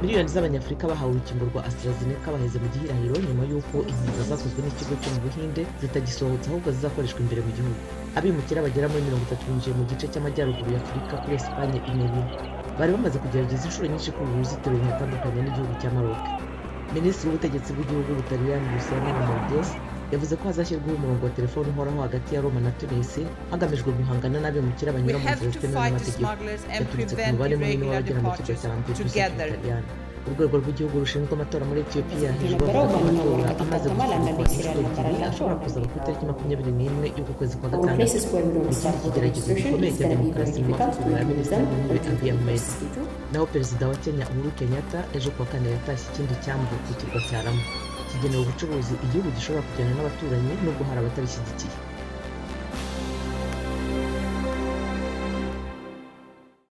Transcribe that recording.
Miliyoni z'Abanyafurika bahawe urukingo rwa AstraZeneca baheze mu gihirahiro nyuma y'uko inkingo zakozwe n'ikigo cyo mu Buhinde zitagisohotse, ahubwo zizakoreshwa imbere mu gihugu. Abimukira bagera muri 30 binjiye mu gice cy'amajyaruguru ya Afurika kuri Esipanye i Melilla. Bari bamaze kugerageza inshuro nyinshi kurira uruzitiro ruhatandukanya n'igihugu cya Maroc. Minisitiri w'ubutegetsi bw'igihugu Butaliyani, Luciana Lamorgese, yavuze ko hazashyirwaho umurongo wa telefoni uhoraho hagati ya Roma na Tunisi, hagamijwe guhangana n'abimukira We banyura mu have nzira to zitemewe fight the n'amategeko smugglers and yaturutse ku prevent mubare munini irregular w'abagera mu kirwa departures cya Lampedusa together. cy'Ubutaliyani. Urwego rw'igihugu rushinzwe amatora muri Etiyopiya Tiene ejo pero bavuga ko bueno, amatora amaze Malanda gusubikwa inshuro Bisira ebyiri ashobora kuzaba ku itariki 21 y'uku kwezi kwa Our gatandatu. places where we Ni don't ikindi start voter kigeragezo registration gikomeye is cya gonna be very demokarasi mu difficult to mavugurura ya introduce minisitiri them w'intebe until Abiy the Ahmed. schedule. Naho perezida wa Kenya Uhuru Kenyatta ejo kuwa kane yatashye ikindi cyambu ku kirwa cya Lamu kigenewe ubucuruzi igihugu gishobora kujyana n'abaturanyi, nubwo hari abatabishyigikiye.